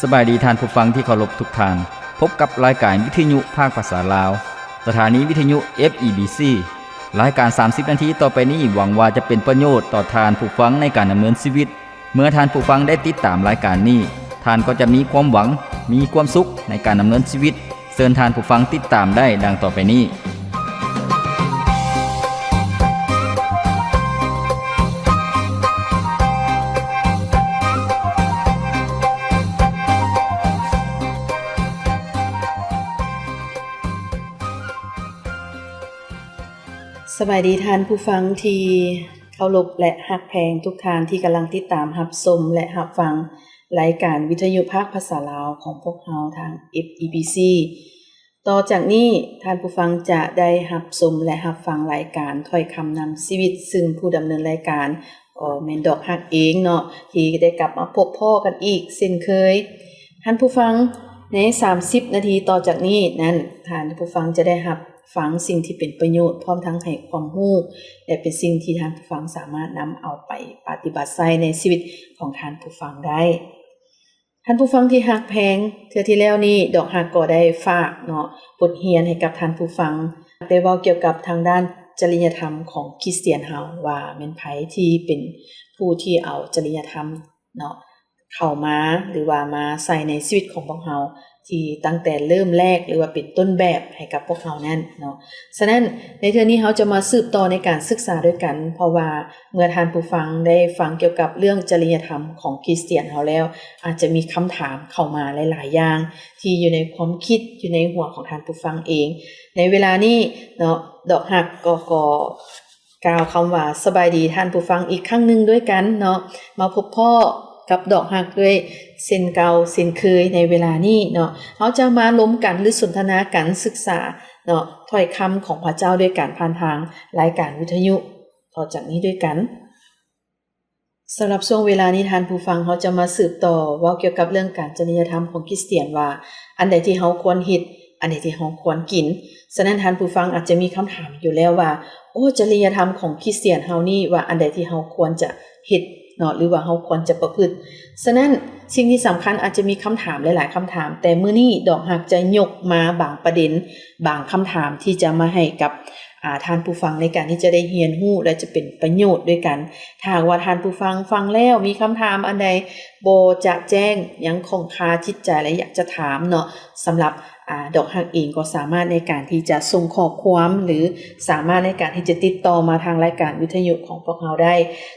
ສະບາຍດີທ່ານຜູ້ຟັງທີ່ເຄົາລົບທຸກທ່ານ. ພົບກັບລາຍການວິທະຍຸພາກພາສາລາວ, ສະຖານີວິທະຍຸ ເອັຟ ອີ ບີ ຊີ. ລາຍການສາມສິບນາທີຕໍ່ໄປນີ້ ຫວັງວ່າຈະເປັນປະໂຫຍດຕໍ່ທ່ານຜູ້ຟັງໃນການດຳເນີນຊີວິດ. ເມື່ອທ່ານຜູ້ຟັງໄດ້ຕິດຕາມລາຍການນີ້, ທ່ານກໍຈະມີຄວາມຫວັງ, ມີຄວາມສຸກໃນການດຳເນີນຊີວິດ. ເຊີນທ່ານຜູ້ຟັງຕິດຕາມໄດ້ດັ່ງຕໍ່ໄປນີ້. ສະບາຍດີທ່ານຜູ້ຟັງທີ່ເຄົາລົບ ແລະ ຮັກແພງທຸກທ່ານທີ່ກຳລັງຕິດຕາມຮັບຊົມ ແລະ ຮັບຟັງລາຍການວິທະຍຸພາກພາສາລາວຂອງພວກເຮົາທາງ ເອັຟ ອີ ບີ ຊີ. ຕໍ່ຈາກນີ້ທ່ານຜູ້ຟັງຈະໄດ້ຮັບຊົມ ແລະ ຮັບຟັງລາຍການຖ້ອຍຄຳນຳຊີວິດ, ຊຶ່ງຜູ້ດຳເນີນລາຍການກໍແມ່ນດອກຮັກເອງເນາະ ທີ່ໄດ້ກັບມາພົບພໍ້ກັນອີກເຊັ່ນເຄີຍ. ທ່ານຜູ້ຟັງ, ໃນສາມສິບນາທີຕໍ່ຈາກນີ້ນັ້ນ, ທ່ານຜູ້ຟັງຈະໄດ້ຮັບຟັງສິ່ງທີ່ເປັນປະໂຫຍດ, ພ້ອມທັງໃຫ້ຄວາມຮູ້ ແລະ ເປັນສິ່ງທີ່ທ່ານຜູ້ຟັງສາມາດນຳເອົາໄປປະຕິບັດໃຊ້ໃນຊີວິດຂອງທ່ານຜູ້ຟັງໄດ້. ທ່ານຜູ້ຟັງທີ່ຮັກແພງ, ເທື່ອທີ່ແລ້ວນີ້ ດອກຮັກກໍໄດ້ຝາກເນາະ ບົດຮຽນໃຫ້ກັບທ່ານຜູ້ຟັງ, ໄດ້ເວົ້າກ່ຽວກັບທາງດ້ານຈະລິຍະທຳຂອງຄຣິສຕຽນເຮົາ ວ່າແມ່ນໃຜທີ່ເປັນຜູ້ທີ່ເອົາຈະລິຍະທຳເນາະ ເຂົ້າມາ ຫຼືວ່າມາໃສ່ໃນຊີວິດຂອງພວກເຮົາ ທີ່ຕັ້ງແຕ່ເລີ່ມແລກ ຫຼືວ່າເປັນຕົ້ນແບບໃຫ້ກັບພວກເຮົານັ້ນເນາະ. ສະນັ້ນ ໃນເທື່ອນີ້ເຮົາຈະມາສືບຕໍ່ໃນການສຶກສາດ້ວຍກັນ, ເພາະວ່າເມື່ອທ່ານຜູ້ຟັງໄດ້ຟັງກ່ຽວກັບເລື່ອງຈະລິຍະທຳຂອງຄຣິສຕຽນເຮົາແລ້ວ, ອາດຈະມີຄຳຖາມເຂົ້າມາຫຼາຍໆຢ່າງ ທີ່ຢູ່ໃນຄວາມຄິດ, ຢູ່ໃນຫົວຂອງທ່ານຜູ້ຟັງເອງ. ໃນເວລານີ້ເນາະ, ດອກຮັກກໍຂໍ ກ່າວຄຳວ່າສະບາຍດີທ່ານຜູ້ຟັງອີກຄັ້ງໜຶ່ງດ້ວຍກັນເນາະ, ມາພົບພໍ້ກັບດອກຮັກດ້ວຍເຊັ່ນເກົ່າເຊັ່ນເຄີຍໃນເວລານີ້ເນາະ. ເຮົາຈະມາລົມກັນ ຫຼື ສົນທະນາກັນ, ສຶກສາເນາະ ຖ້ອຍຄຳຂອງພະເຈົ້າດ້ວຍກັນ ຜ່ານທາງລາຍການວິທະຍຸຕໍ່ຈາກນີ້ດ້ວຍກັນ. ສຳລັບຊ່ວງເວລານີ້ທ່ານຜູ້ຟັງ, ເຮົາຈະມາສືບຕໍ່ເວົ້າກ່ຽວກັບເລື່ອງການຈະລິຍະທຳຂອງຄຣິສຕຽນວ່າ ອັນໃດທີ່ເຮົາຄວນເຮັດ, ອັນໃດທີ່ເຮົາຄວນກິນ. ສະນັ້ນທ່ານຜູ້ຟັງອາດຈະມີຄຳຖາມຢູ່ແລ້ວວ່າ ໂອ້ ຈະລິຍະທຳຂອງຄຣິສຕຽນເຮົານີ້ ວ່າອັນໃດທີ່ເຮົາຄວນຈະເຮັດເນາະ ຫຼືວ່າເຮົາຄວນຈະປະພຶດ. ສະນັ້ນສິ່ງທີ່ສຳຄັນ ອາດຈະມີຄຳຖາມຫຼາຍໆຄຳຖາມ, ແຕ່ມື້ນີ້ດອກຮັກຈະຍົກມາບາງປະເດັນ, ບາງຄຳຖາມທີ່ຈະມາໃຫ້ກັບ ອາ ທ່ານຜູ້ຟັງໃນການທີ່ຈະໄດ້ຮຽນຮູ້ ແລະ ຈະເປັນປະໂຫຍດດ້ວຍກັນ. ຖ້າຫາກວ່າທ່ານຜູ້ຟັງຟັງແລ້ວມີຄຳຖາມອັນໃດບໍ່ຈະແຈ້ງ, ຍັງຂ້ອງຄາຈິດໃຈ ແລະ ຢາກຈະຖາມເນາະ, ສຳລັບ ອາ ດອກຮັກເອງກໍສາມາດໃນການທີ່ຈະສົ່ງຂໍ້ຄວາມ ຫຼື ສາມາດໃນການທີ່ຈະຕິດຕໍ່ມາທາງລາຍການວິທະຍຸຂອງພວກເຮົາໄດ້.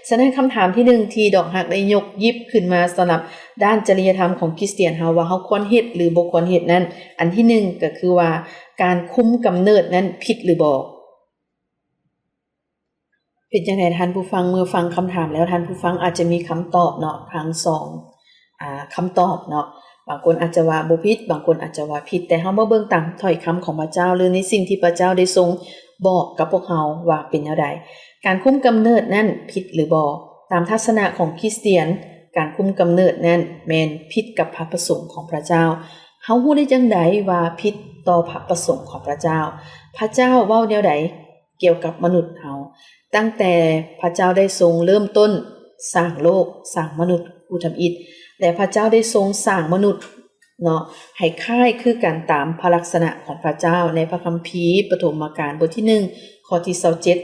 ສະນັ້ນຄຳຖາມທີໜຶ່ງທີ່ດອກຮັກໄດ້ຍົກຢິບຂຶ້ນມາສຳລັບດ້ານຈະລິຍະທຳຂອງຄຣິສຕຽນເຮົາ ວ່າເຮົາຄວນເຮັດ ຫຼື ບໍ່ຄວນເຮັດນັ້ນ, ອັນທີໜຶ່ງກໍຄືວ່າ ການຄຸມກຳເນີດນັ້ນຜິດຫຼືບໍ່? ເປັນຈັ່ງໃດທ່ານຜູ້ຟັງ, ເມື່ອຟັງຄຳຖາມແລ້ວ ທ່ານຜູ້ຟັງອາດຈະມີຄຳຕອບເນາະ ທັງສອງ ອາ ຄຳຕອບເນາະ. ບາງຄົນອາດຈະວ່າບໍ່ຜິດ, ບາງຄົນອາດຈະວ່າຜິດ, ແຕ່ເຮົາມາເບິ່ງຕາມຖ້ອຍຄຳຂອງພະເຈົ້າ ຫຼື ໃນສິ່ງທີ່ພະເຈົ້າໄດ້ຊົງບອກກັບພວກເຮົາວ່າເປັນແນວໃດ. ການຄຸມກຳເນີດນັ້ນຜິດຫຼືບໍ່? ຕາມທັດສະນະຂອງຄຣິສຕຽນ, ການຄຸມກຳເນີດນັ້ນແມ່ນຜິດກັບພະປະສົງຂອງພະເຈົ້າ. ເຮົາຮູ້ໄດ້ຈັ່ງໃດວ່າຜິດຕໍ່ພະປະສົງຂອງພະເຈົ້າ? ພະເຈົ້າເວົ້າແນວໃດ ກ່ຽວກັບມະນຸດເຮົາ, ຕັ້ງແຕ່ພະເຈົ້າໄດ້ຊົງເລີ່ມຕົ້ນສ້າງໂລກ, ສ້າງມະນຸດຜູ້ທຳອິດ, ແລະ ພະເຈົ້າໄດ້ຊົງສ້າງມະນຸດເນາະ ໃຫ້ຄ້າຍຄືກັນຕາມພະລັກສະນະຂອງພະເຈົ້າ ໃນພະຄຳພີປະຖົມມະການບົດທີໜຶ່ງ ຂໍ້ທີຊາວເຈັດ.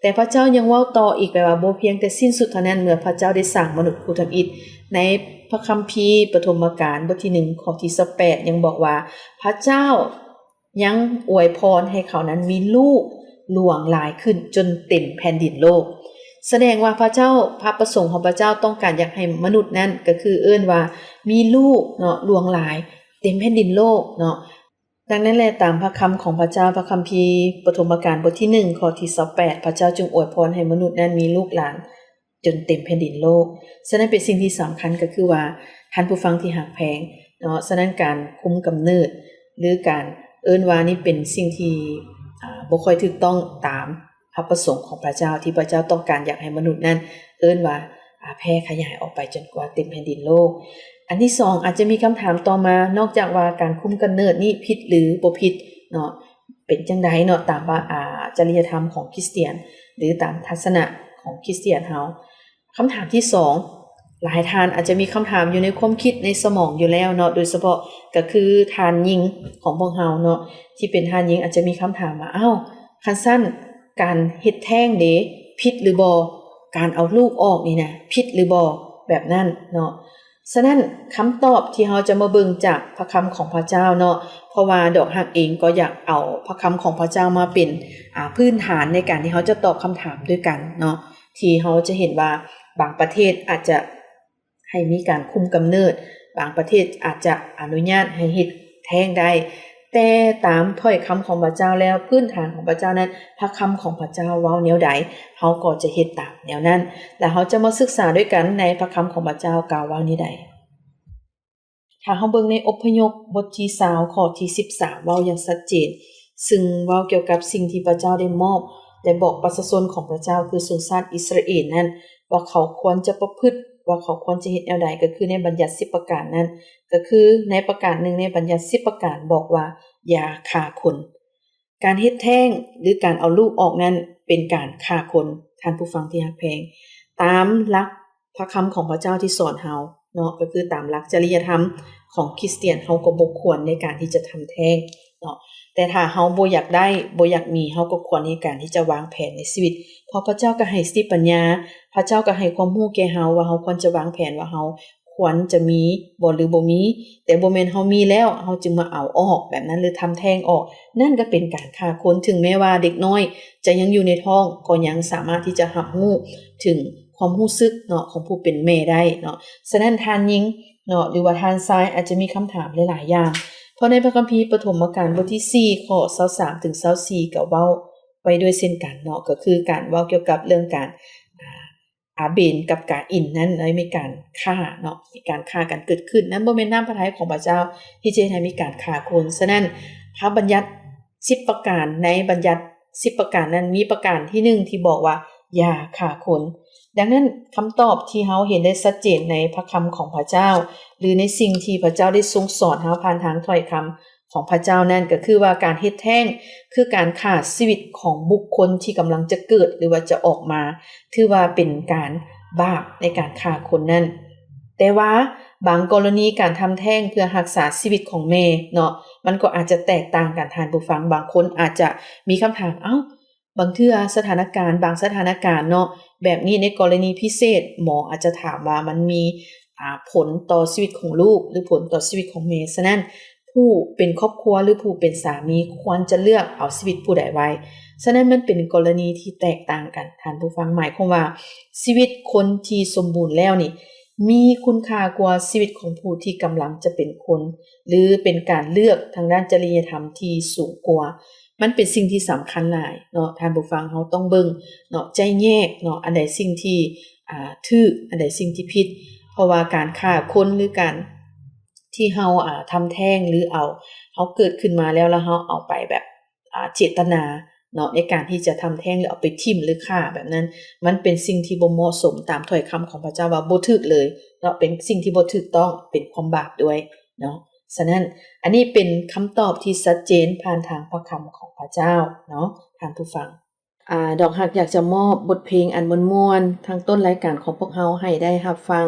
ແຕ່ພະເຈົ້າຍັງເວົ້າຕໍ່ອີກໄປວ່າ ບໍ່ພຽງແຕ່ສິ້ນສຸດເທົ່ານັ້ນ, ເມື່ອພະເຈົ້າໄດ້ສ້າງມະນຸດຜູ້ທຳອິດ, ໃນພະຄຳພີປະຖົມມະການບົດທີໜຶ່ງ ຂໍ້ທີຊາວແປດ ຍັງບອກວ່າ ພະເຈົ້າ ຍັງອວຍພອນໃຫ້ເຂົານັ້ນມີລູກຫຼວງຫຼາຍຂຶ້ນຈົນເຕັມແຜ່ນດິນໂລກ. ສະແດງວ່າພະເຈົ້າ, ພະປະສົງຂອງພະເຈົ້າຕ້ອງການຢາກໃຫ້ມະນຸດນັ້ນ ກໍຄືເອີ້ນວ່າມີລູກເນາະ ຫຼວງຫຼາຍເຕັມແຜ່ນດິນໂລກເນາະ. ດັ່ງນັ້ນແຫຼະ, ຕາມພະຄຳຂອງພະເຈົ້າ, ພະຄຳພີປະຖົມມະການບົດທີໜຶ່ງ ຂໍ້ທີຊາວແປດ ພະເຈົ້າຈຶ່ງອວຍພອນໃຫ້ມະນຸດນັ້ນມີລູກຫຼານ ຈົນເຕັມແຜ່ນດິນໂລກ. ສະນັ້ນເປັນສິ່ງທີ່ສຳຄັນກໍຄືວ່າ ທ່ານຜູ້ຟັງທີ່ຮັກແພງເນາະ, ສະນັ້ນການຄຸມກຳເນີດ ຫຼື ການເອີ້ນວ່ານີ້ເປັນສິ່ງທີ່ ອາ ບໍ່ຄ່ອຍຖືກຕ້ອງຕາມພະປະສົງຂອງພະເຈົ້າ ທີ່ພະເຈົ້າຕ້ອງການຢາກໃຫ້ມະນຸດນັ້ນເອີ້ນວ່າ ອາ ແຜ່ຂະຫຍາຍອອກໄປຈົນກວ່າເຕັມແຜ່ນດິນໂລກ. ອັນທີສອງ ອາດຈະມີຄຳຖາມຕໍ່ມາ, ນອກຈາກວ່າການຄຸມກຳເນີດນີ້ຜິດ ຫຼື ບໍ່ຜິດເນາະ, ເປັນຈັ່ງໃດເນາະ ຕາມວ່າ ອາ ຈະລິຍະທຳຂອງຄຣິສຕຽນ ຫຼື ຕາມທັດສະນະຂອງຄຣິສຕຽນເຮົາ. ຄຳຖາມທີສອງ ຫຼາຍທ່ານອາດຈະມີຄຳຖາມຢູ່ໃນຄວາມຄິດໃນສະໝອງຢູ່ແລ້ວເນາະ, ໂດຍສະເພາະກໍຄືທ່ານຍິງຂອງພວກເຮົາເນາະ ທີ່ເປັນທ່ານຍິງອາດຈະມີຄຳຖາມວ່າ ອ້າວ ຄັນຊັ້ນການເຮັດແທ້ງເດ ຜິດຫຼືບໍ່? ການເອົາລູກອອກນີ້ນະ ຜິດຫຼືບໍ່? ແບບນັ້ນເນາະ. ສະນັ້ນ ຄຳຕອບທີ່ເຮົາຈະມາເບິ່ງຈາກພະຄຳຂອງພະເຈົ້າເນາະ, ເພາະວ່າດອກຮັກເອງກໍຢາກເອົາພະຄຳຂອງພະເຈົ້າມາເປັນ ອາ ພື້ນຖານໃນການທີ່ເຮົາຈະຕອບຄຳຖາມດ້ວຍກັນເນາະ, ທີ່ເຮົາຈະເຫັນວ່າບາງປະເທດອາດຈະໃຫ້ມີການຄຸມກຳເນີດ, ບາງປະເທດອາດຈະອະນຸຍາດໃຫ້ເຮັດແທ້ງໄດ້, ແຕ່ຕາມຖ້ອຍຄຳຂອງພະເຈົ້າແລ້ວ, ພື້ນຖານຂອງພະເຈົ້ານັ້ນ, ພະຄຳຂອງພະເຈົ້າເວົ້າແນວໃດ, ເຮົາກໍຈະເຮັດຕາມແນວນັ້ນ, ແລະ ເຮົາຈະມາສຶກສາດ້ວຍກັນໃນພະຄຳຂອງພະເຈົ້າກ່າວວ່າແນວໃດ. ຖ້າເຮົາເບິ່ງໃນອົບພະຍົບບົດທີຊາວ ຂໍ້ທີສິບສາມ ເວົ້າຢ່າງຊັດເຈນ, ຊຶ່ງເວົ້າກ່ຽວກັບສິ່ງທີ່ພະເຈົ້າໄດ້ມອບ ແລະ ບອກປະຊາຊົນຂອງພະເຈົ້າ ຄືຊົນຊາດອິດສະຣາເອນນັ້ນ ວ່າເຂົາຄວນຈະປະພຶດ, ວ່າເຂົາຄວນຈະເຮັດແນວໃດ, ກໍຄືໃນບັນຍັດສິບປະການນັ້ນ, ກໍຄືໃນປະການໜຶ່ງໃນບັນຍັດສິບປະການບອກວ່າ ຢ່າຂ້າຄົນ. ການເຮັດແທ້ງ ຫຼື ການເອົາລູກອອກນັ້ນເປັນການຂ້າຄົນ, ທ່ານຜູ້ຟັງທີ່ຮັກແພງ. ຕາມຫຼັກພະຄຳຂອງພະເຈົ້າທີ່ສອນເຮົາເນາະ, ກໍຄືຕາມຫຼັກຈະລິຍະທຳຂອງຄຣິສຕຽນ, ເຮົາກໍບໍ່ຄວນໃນການທີ່ຈະທຳແທ້ງເນາະ. ແຕ່ຖ້າເຮົາບໍ່ຢາກໄດ້, ບໍ່ຢາກມີ, ເຮົາກໍຄວນໃນການທີ່ຈະວາງແຜນໃນຊີວິດ, ເພາະພະເຈົ້າກໍໃຫ້ສະຕິປັນຍາ, ພະເຈົ້າກໍໃຫ້ຄວາມຮູ້ແກ່ເຮົາວ່າເຮົາຄວນຈະວາງແຜນວ່າເຮົາ ຄວນຈະມີບໍ່ ຫຼື ບໍ່ມີ, ແຕ່ບໍ່ແມ່ນເຮົາມີແລ້ວເຮົາຈຶ່ງມາເອົາອອກແບບນັ້ນ ຫຼື ທຳແທ້ງອອກ, ນັ້ນກໍເປັນການຂ້າຄົນ. ເຖິງແມ້ວ່າເດັກນ້ອຍຈະຍັງຢູ່ໃນທ້ອງ ກໍຍັງສາມາດທີ່ຈະຮັບຮູ້ເຖິງຄວາມຮູ້ສຶກເນາະ ຂອງຜູ້ເປັນແມ່ໄດ້ເນາະ. ສະນັ້ນທ່ານຍິງເນາະ ຫຼືວ່າທ່ານຊາຍອາດຈະມີຄຳຖາມຫຼາຍໆຢ່າງ, ເພາະໃນພະຄຳພີປະຖົມມະການບົດທີສີ່ ຂໍ້ຊາວສາມເຖິງຊາວສີ່ ກໍເວົ້າໄວ້ດ້ວຍເຊັ່ນກັນເນາະ, ກໍຄືການເວົ້າກ່ຽວກັບເລື່ອງການ ອາ ອາເບນກັບກາອິນນັ້ນໄດ້ມີການຂ້າເນາະ, ມີການຂ້າກັນເກີດຂຶ້ນ. ນັ້ນບໍ່ແມ່ນນ້ຳພະໄທຂອງພະເຈົ້າທີ່ຈະເຮັດໃຫ້ມີການຂ້າຄົນ. ສະນັ້ນ ພະບັນຍັດສິບປະການ ໃນບັນຍັດສິບປະການນັ້ນ ມີປະການທີໜຶ່ງທີ່ບອກວ່າ ຢ່າຂ້າຄົນ. ດັ່ງນັ້ນ ຄຳຕອບທີ່ເຮົາເຫັນໄດ້ຊັດເຈນໃນພະຄຳຂອງພະເຈົ້າ ຫຼື ໃນສິ່ງທີ່ພະເຈົ້າໄດ້ຊົງສອນເຮົາຜ່ານທາງຖ້ອຍຄຳ ຂອງພະເຈົ້ານັ້ນ ກໍຄືວ່າການເຮັດແທ້ງ ຄືການຂ້າຊີວິດຂອງບຸກຄົນທີ່ກຳລັງຈະເກີດ ຫຼືວ່າຈະອອກມາ, ຖືວ່າເປັນການບາບໃນການຂ້າຄົນນັ້ນ. ແຕ່ວ່າບາງກໍລະນີການທຳແທ້ງເພື່ອຮັກສາຊີວິດຂອງແມ່ເນາະ, ມັນກໍອາດຈະແຕກຕ່າງກັນ, ທ່ານຜູ້ຟັງ. ບາງຄົນອາດຈະມີຄຳຖາມ, ເອົ້າ, ບາງເທື່ອສະຖານະການ, ບາງສະຖານະການເນາະ, ແບບນີ້ໃນກໍລະນີພິເສດ ໝໍອາດຈະຖາມວ່າມັນມີ ອາ ຜົນຕໍ່ຊີວິດຂອງລູກ ຫຼື ຜົນຕໍ່ຊີວິດຂອງແມ່. ສະນັ້ນ ຜູ້ເປັນຄອບຄົວ ຫຼື ຜູ້ເປັນສາມີ ຄວນຈະເລືອກເອົາຊີວິດຜູ້ໃດໄວ້. ສະນັ້ນ ມັນເປັນກໍລະນີທີ່ແຕກຕ່າງກັນ, ທ່ານຜູ້ຟັງ. ໝາຍຄວາມວ່າ ຊີວິດຄົນທີ່ສົມບູນແລ້ວນີ້ ມີຄຸນຄ່າກວ່າຊີວິດຂອງຜູ້ທີ່ກຳລັງຈະເປັນຄົນ ຫຼື ເປັນການເລືອກທາງດ້ານຈະລິຍະທຳທີ່ສູງກວ່າ. ມັນເປັນສິ່ງທີ່ສຳຄັນຫຼາຍເນາະ ທ່ານຜູ້ຟັງ. ເຮົາຕ້ອງເບິ່ງເນາະ, ແຈກແຍກເນາະ, ອັນໃດສິ່ງທີ່ ອ່າ ຖືກ, ອັນໃດສິ່ງທີ່ຜິດ. ເພາະວ່າການຂ້າຄົນ ຫຼື ການທີ່ເຮົາ ອ່າ ທຳແທ້ງ ຫຼື ເອົາ ເຮົາເກີດຂຶ້ນມາແລ້ວ ແລ້ວເຮົາເອົາໄປແບບ ອ່າ ເຈດຕະນາເນາະ ໃນການທີ່ຈະທຳແທ້ງ ຫຼື ເອົາໄປຖິ້ມ ຫຼື ຂ້າແບບນັ້ນ, ມັນເປັນສິ່ງທີ່ບໍ່ເໝາະສົມຕາມຖ້ອຍຄຳຂອງພະເຈົ້າວ່າບໍ່ຖືກເລີຍເນາະ, ເປັນສິ່ງທີ່ບໍ່ຖືກຕ້ອງ, ເປັນຄວາມບາບດ້ວຍເນາະ. ສະນັ້ນ ອັນນີ້ເປັນຄຳຕອບທີ່ຊັດເຈນຜ່ານທາງພະຄຳຂອງພະເຈົ້າເນາະ ທ່ານຜູ້ຟັງ. ອາ ດອກຮັກຢາກຈະມອບບົດເພງອັນມ່ວນໆ ທັງຕົ້ນລາຍການຂອງພວກເຮົາໃຫ້ໄດ້ຮັບຟັງ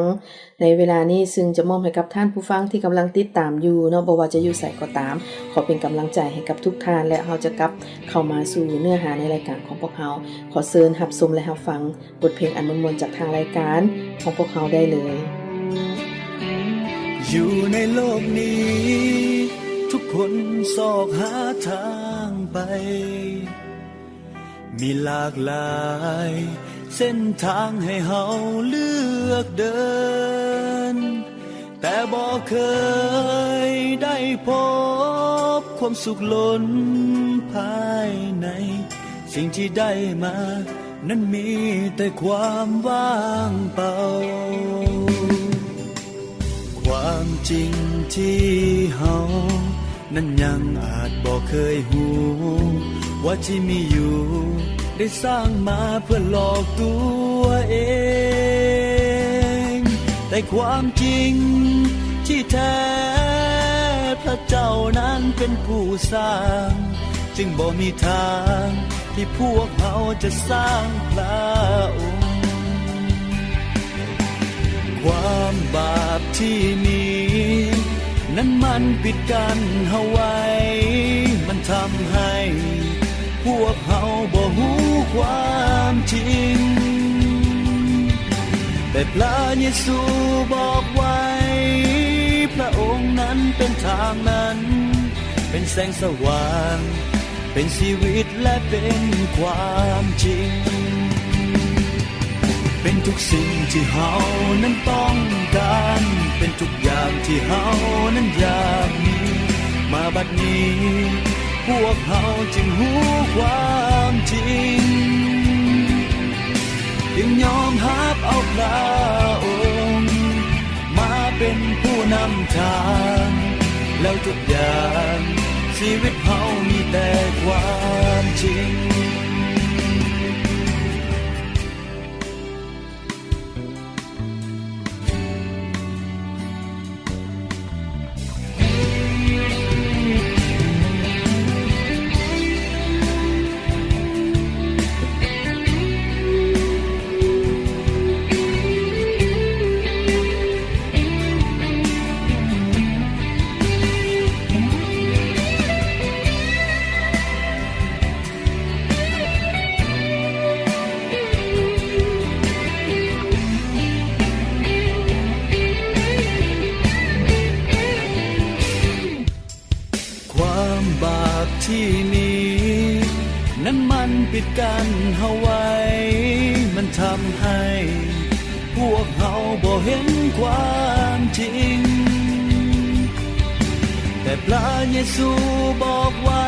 ໃນເວລານີ້, ຊຶ່ງຈະມອບໃຫ້ກັບທ່ານຜູ້ຟັງທີ່ກຳລັງຕິດຕາມຢູ່ເນາະ, ບໍ່ວ່າຈະຢູ່ໃສກໍຕາມ. ຂໍເປັນກຳລັງໃຈໃຫ້ກັບທຸກທ່ານ ແລະ ເຮົາຈະກັບເຂົ້າມາສູ່ເນື້ອຫາໃນລາຍການຂອງພວກເຮົາ. ຂໍເຊີນຮັບຊົມ ແລະ ຮັບຟັງ ບົດເພງອັນມ່ວນໆຈາກທາງລາຍການຂອງພວກເຮົາໄດ້ເລີຍ. ຢູ່ໃນໂລກນີ້ ທຸກຄົນຊອກຫາທາງໄປ, ມີຫຼາກຫຼາຍເສັ້ນທາງໃຫ້ເຮົາເລືອກເດີນ. ແຕ່ບໍ່ເຄີຍໄດ້ພົບຄວາມສຸກລົ້ນພາຍໃນ, ສິ່ງທີ່ໄດ້ມານັ້ນມີແຕ່ຄວາມວ່າງເປົ່າ. ຄວາມຈິງທີ່ເຮົາ นั้นยังอาจบ่เคยฮู้ ว่าที่มีอยู่ได้สร้างมาเพื่อหลอกตัวเอง แต่ความจริงที่แท้พระเจ้านั้นเป็นผู้สร้าง จึงบ่มีทางที่พวกเฮาจะสร้างพระองค์ ຄວາມບາບທີ່ມີນັ້ນມັນປິດກັ້ນເຮົາໄວ້, ມັນທຳໃຫ້ພວກເຮົາບໍ່ຮູ້ຄວາມຈິງ. ແຕ່ພຣະເຢຊູບອກໄວ້, ພຣະອົງນັ້ນເປັນທາງ, ນັ້ນເປັນແສງສະຫວ່າງ, ເປັນຊີວິດ ແລະ ເປັນຄວາມຈິງ. ເປັນທຸກສິ່ງທີ່ເຮົານັ້ນຕ້ອງການ, ເປັນທຸກຢ່າງທີ່ເຮົານັ້ນຢາກມີ. ມາບັດນີ້ພວກເຮົາຈຶ່ງຮູ້ຄວາມຈິງ, ຈຶ່ງຍອມຮັບເອົາພຣະອົງ ມາເປັນຜູ້ນຳທາງ, ແລ້ວທຸກຢ່າງຊີວິດເຮົາມີແຕ່ຄວາມຈິງ. ຄວາມບາບທີ່ມີນັ້ນມັນປິດກັ້ນເຮົາໄວ້, ມັນທຳໃຫ້ພວກເຮົາບໍ່ເຫັນຄວາມຈິງ. ແຕ່ພຣະເຢຊູບອກໄວ້,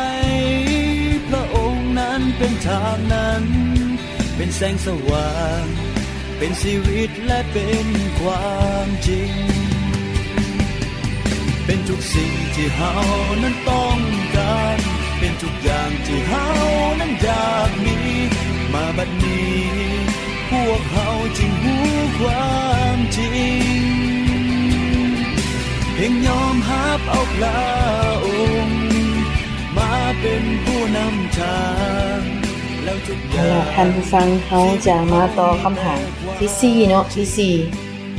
ພຣະອົງນັ້ນເປັນທາງ, ນັ້ນເປັນແສງສະຫວ່າງ, ເປັນຊີວິດ ແລະ ເປັນຄວາມຈິງ. ເປັນທຸກສິ່ງທີ່ເຮົານັ້ນຕ້ອງການ, ເປັນທຸກຢ່າງທີ່ເຮົານັ້ນຢາກມີ. ມາບັດນີ້ພວກເຮົາຈຶ່ງຮູ້ຄວາມຈິງ, ຈຶ່ງຍອມຮັບເອົາພຣະອົງ ມາເປັນຜູ້ນຳທາງ, ແລ້ວທຸກຢ່າງ ເອົາລະ ທ່ານຜູ້ຟັງ, ເຮົາຈະມາຕໍ່ຄຳຖາມທີສີ່ເນາະ, ທີສີ່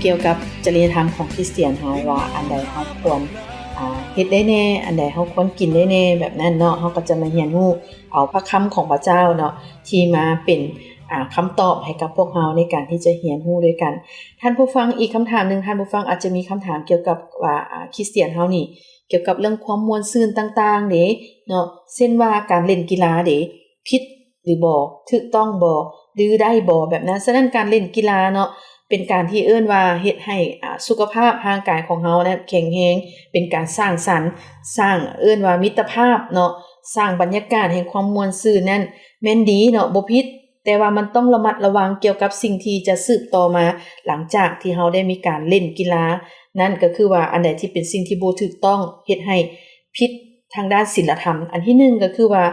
ກ່ຽວກັບຈະລິຍະທຳຂອງຄຣິສຕຽນເຮົາ ວ່າອັນໃດເຮົາຄວນ ອ່າ ເຮັດໄດ້ແດ່, ອັນໃດເຮົາຄວນກິນໄດ້ແດ່ ແບບນັ້ນເນາະ. ເຮົາກໍຈະມາຮຽນຮູ້ເອົາພະຄຳຂອງພະເຈົ້າເນາະ ທີ່ມາເປັນ ອ່າ ຄຳຕອບໃຫ້ກັບພວກເຮົາໃນການທີ່ຈະຮຽນຮູ້ດ້ວຍກັນ. ທ່ານຜູ້ຟັງ, ອີກຄຳຖາມໜຶ່ງ, ທ່ານຜູ້ຟັງອາດຈະມີຄຳຖາມກ່ຽວກັບວ່າ ອ່າ ຄຣິສຕຽນເຮົານີ້ ກ່ຽວກັບເລື່ອງຄວາມມ່ວນຊື່ນຕ່າງໆເດເນາະ, ເຊັ່ນວ່າການຫຼິ້ນກິລາເດ ຜິດຫຼືບໍ່, ຖືກຕ້ອງບໍ່ ຫຼື ໄດ້ບໍ່ ແບບນັ້ນ. ສະນັ້ນ ການຫຼິ້ນກິລາເນາະ ເປັນການທີ່ເອີ້ນວ່າເຮັດໃຫ້ ອ່າ ສຸຂະພາບຮ່າງກາຍຂອງເຮົານັ້ນແຂງແຮງ, ເປັນການສ້າງສັນ, ສ້າງ ເອີ້ນວ່າມິດຕະພາບເນາະ, ສ້າງບັນຍາກາດແຫ່ງຄວາມມ່ວນຊື່ນນັ້ນ ແມ່ນດີເນາະ, ບໍ່ຜິດ. ແຕ່ວ່າມັນຕ້ອງລະມັດລະວັງກ່ຽວກັບສິ່ງທີ່ຈະສືບຕໍ່ມາຫຼັງຈາກທີ່ເຮົາໄດ້ມີການຫຼິ້ນກິລາ. ນັ້ນກໍຄືວ່າອັນໃດທີ່ເປັນສິ່ງທີ່ບໍ່ຖືກຕ້ອງ, ເຮັດໃຫ້ຜິດທາງດ້ານສິນລະທຳ. ອັນທີໜຶ່ງກໍຄືວ່າ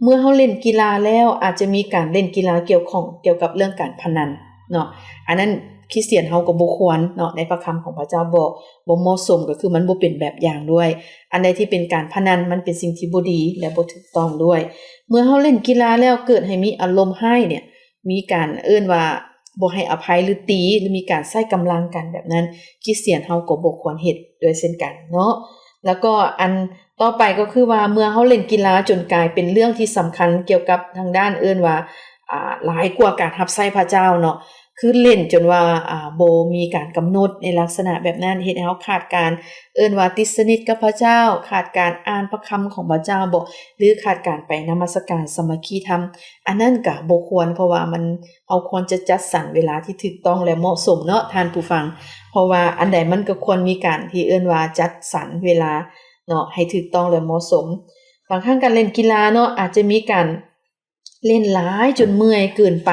ເມື່ອເຮົາຫຼິ້ນກິລາແລ້ວ ອາດຈະມີການຫຼິ້ນກິລາກ່ຽວຂ້ອງກ່ຽວກັບເລື່ອງການພະນັນເນາະ. ອັນນັ້ນຄຣິສຕຽນເຮົາກໍບໍ່ຄວນເນາະ, ໃນພະຄຳຂອງພະເຈົ້າບໍ່ ບໍ່ເໝາະສົມ, ກໍຄືມັນບໍ່ເປັນແບບຢ່າງດ້ວຍ. ອັນໃດທີ່ເປັນການພະນັນ ມັນເປັນສິ່ງທີ່ບໍ່ດີ ແລະ ບໍ່ຖືກຕ້ອງດ້ວຍ. ເມື່ອເຮົາຫຼິ້ນກິລາແລ້ວ ເກີດໃຫ້ມີອາລົມຮ້າຍເນຍ, ມີການເອີ້ນວ່າບໍ່ໃຫ້ອະໄພ ຫຼື ຕີ ຫຼື ມີການໃຊ້ກຳລັງກັນແບບນັ້ນ, ຄຣິສຕຽນເຮົາກໍບໍ່ຄວນເຮັດດ້ວຍເຊັ່ນກັນເນາະ. ແລ້ວກໍອັນຕໍ່ໄປກໍຄືວ່າ ເມື່ອເຮົາຫຼິ້ນກິລາຈົນກາຍເປັນເລື່ອງທີ່ສຳຄັນກ່ຽວກັບທາງດ້ານເອີ້ນວ່າ ອ່າ ຫຼາຍກວ່າການຮັບໃຊ້ພະເຈົ້າເນາະ, ຄືຫຼິ້ນຈົນວ່າ ອ່າ ບໍ່ມີການກຳນົດໃນລັກສະນະແບບນັ້ນ, ເຮັດໃຫ້ເຮົາຂາດການເອີ້ນວ່າຕິດສະໜິດກັບພະເຈົ້າ, ຂາດການອ່ານພະຄຳຂອງພະເຈົ້າບໍ ຫຼື ຂາດການໄປນະມັດສະການສາມັກຄີທຳ. ອັນນັ້ນກະບໍ່ຄວນ, ເພາະວ່າມັນ ເຮົາຄວນຈະຈັດສັນເວລາທີ່ຖືກຕ້ອງ ແລະ ເໝາະສົມເນາະທ່ານຜູ້ຟັງ, ເພາະວ່າອັນໃດມັນກໍຄວນມີການທີ່ເອີ້ນວ່າຈັດສັນເວລາເນາະ ໃຫ້ຖືກຕ້ອງ ແລະ ເໝາະສົມ. ບາງຄັ້ງການຫຼິ້ນກິລາເນາະ ອາດຈະມີການ ເຫຼັ້ນຫຼາຍຈົນເມື່ອຍເກີນໄປ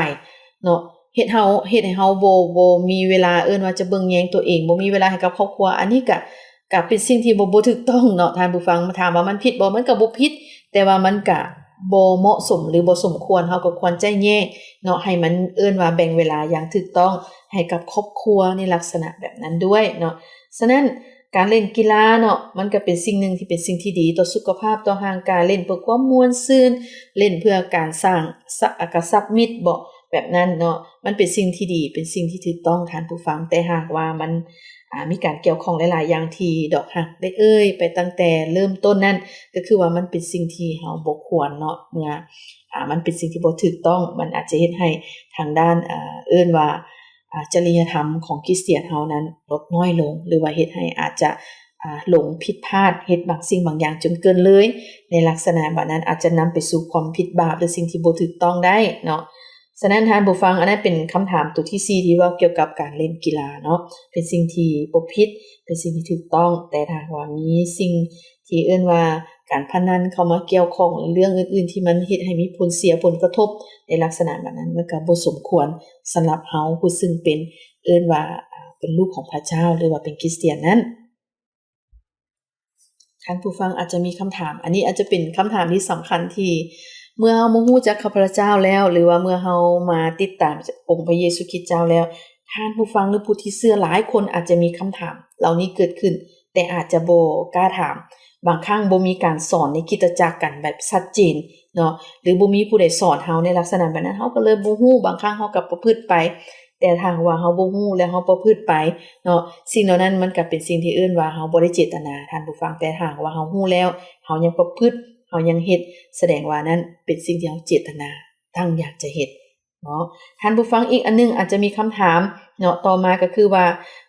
ເນາະ, ເຮັດເຮົາ ເຮັດໃຫ້ເຮົາບໍ່ ບໍ່ມີເວລາ ເອີ້ນວ່າຈະເບິ່ງແຍງຕົວເອງ, ບໍ່ມີເວລາໃຫ້ກັບຄອບຄົວ. ອັນນີ້ກະ ກະເປັນສິ່ງທີ່ບໍ່ ບໍ່ຖືກຕ້ອງເນາະທ່ານຜູ້ຟັງ. ຖາມວ່າມັນຜິດບໍ່? ມັນກະບໍ່ຜິດ, ແຕ່ວ່າມັນກະບໍ່ເໝາະສົມ ຫຼື ບໍ່ສົມຄວນ. ເຮົາກໍຄວນຈະແຍກເນາະ ໃຫ້ມັນ ເອີ້ນວ່າແບ່ງເວລາຢ່າງຖືກຕ້ອງໃຫ້ກັບຄອບຄົວໃນລັກສະນະແບບນັ້ນດ້ວຍເນາະ. ສະນັ້ນ ການຫຼິ້ນກິລາເນາະ ມັນກະເປັນສິ່ງໜຶ່ງທີ່ເປັນສິ່ງທີ່ດີຕໍ່ສຸຂະພາບ, ຕໍ່ຮ່າງກາຍ, ຫຼິ້ນເພື່ອຄວາມມ່ວນຊື່ນ, ຫຼິ້ນເພື່ອການສ້າງ ສະ ອາ ກະສັບມິດບໍ ໄປ ບບນັ້ນເນາະ ມັນເປັນສິ່ງທີ່ດີ ເປັນສິ່ງທີ່ຖືກຕ້ອງທ່ານຜູ້ຟັງ. ແຕ່ຫາກວ່າມັນ ອ່າ ມີການກ່ຽວຂ້ອງຫຼາຍໆຢ່າງທີ່ດອກຮັກໄດ້ເອີ່ຍໄປຕັ້ງແຕ່ເລີ່ມຕົ້ນນັ້ນ ກໍຄືວ່າມັນເປັນສິ່ງທີ່ເຮົາບໍ່ຄວນເນາະ ເມື່ອ ອ່າ ມັນເປັນສິ່ງທີ່ບໍ່ຖືກຕ້ອງ ມັນອາດຈະເຮັດໃຫ້ທາງດ້ານ ເອີ້ນວ່າ ອ່າ ຈະລິຍະທຳຂອງຄຣິສຕຽນເຮົານັ້ນລົດນ້ອຍລົງ ຫຼືວ່າເຮັດໃຫ້ອາດຈະ ອ່າ ຫຼົງຜິດພາດ ເຮັດບາງສິ່ງບາງຢ່າງຈົນເກີນເລີຍ ໃນລັກສະນະແບບນັ້ນອາດຈະນຳໄປສູ່ຄວາມຜິດບາບ ຫຼືສິ່ງທີ່ບໍ່ຖືກຕ້ອງໄດ້ເນາະ. ສະນັ້ນທ່ານຜູ້ຟັງ ອັນນັ້ນເປັນຄຳຖາມຕົວທີສີ່ ທີ່ເວົ້າກ່ຽວກັບການຫຼິ້ນກິລາເນາະ ເປັນສິ່ງທີ່ບໍ່ຜິດ ເປັນສິ່ງທີ່ຖືກຕ້ອງ. ແຕ່ຖ້າຫາກວ່າມີສິ່ງທີ່ເອີ້ນວ່າການພະນັນເຂົ້າມາກ່ຽວຂ້ອງ ຫຼືເລື່ອງອື່ນໆທີ່ມັນເຮັດໃຫ້ມີຜົນເສຍຜົນກະທົບໃນລັກສະນະແບບນັ້ນ ມັນກໍບໍ່ສົມຄວນສຳລັບເຮົາຜູ້ຊຶ່ງເປັນ ເອີ້ນວ່າ ອ່າ ເປັນລູກຂອງພະເຈົ້າ ຫຼືວ່າເປັນຄຣິສຕຽນນັ້ນ. ທ່ານຜູ້ຟັງອາດຈະມີຄຳຖາມ ອັນນີ້ອາດຈະເປັນຄຳຖາມທີ່ສຳຄັນ ທີ່ເມື່ອເຮົາມາຮູ້ຈັກຂ້າພະເຈົ້າແລ້ວ ຫຼືວ່າເມື່ອເຮົາມາຕິດຕາມອົງພະເຢຊູຄຣິສເຈົ້າແລ້ວ ທ່ານຜູ້ຟັງ ຫຼືຜູ້ທີ່ເຊື່ອຫຼາຍຄົນອາດຈະມີຄຳຖາມເຫຼົ່ານີ້ເກີດຂຶ້ນ ແຕ່ອາດຈະບໍ່ກ້າຖາມ. ບາງຄັ້ງບໍ່ມີການສອນໃນຄຣິສຕະຈັກກັນແບບຊັດເຈນເນາະ ຫຼືບໍ່ມີຜູ້ໃດສອນເຮົາໃນລັກສະນະແບບນັ້ນ ເຮົາກໍເລີຍບໍ່ຮູ້ ບາງຄັ້ງເຮົາກໍປະພຶດໄປ. ແຕ່ຖ້າຫາກວ່າເຮົາບໍ່ຮູ້ ແລະ ເຮົາປະພຶດໄປເນາະ ສິ່ງເຫຼົ່ານັ້ນມັນກໍເປັນສິ່ງທີ່ເອີ້ນວ່າເຮົາບໍ່ໄດ້ເຈດຕະນາ ທ່ານຜູ້ຟັງ. ແຕ່ຖ້າຫາກວ່າເຮົາຮູ້ແລ້ວ ເຮົາຍັງປະພຶດ ເຮົາຍັງເຮັດ ສະແດງວ່ານັ້ນເປັນສິ່ງທີ່ເຮົາເຈດຕະນາຕັ້ງຢາກຈະເຮັດເນາະ. ທ່ານຜູ້ຟັງ ອີກອັນໜຶ່ງອາດຈະມີຄຳຖາມເນາະ ຕໍ່ມາກໍຄືວ່າ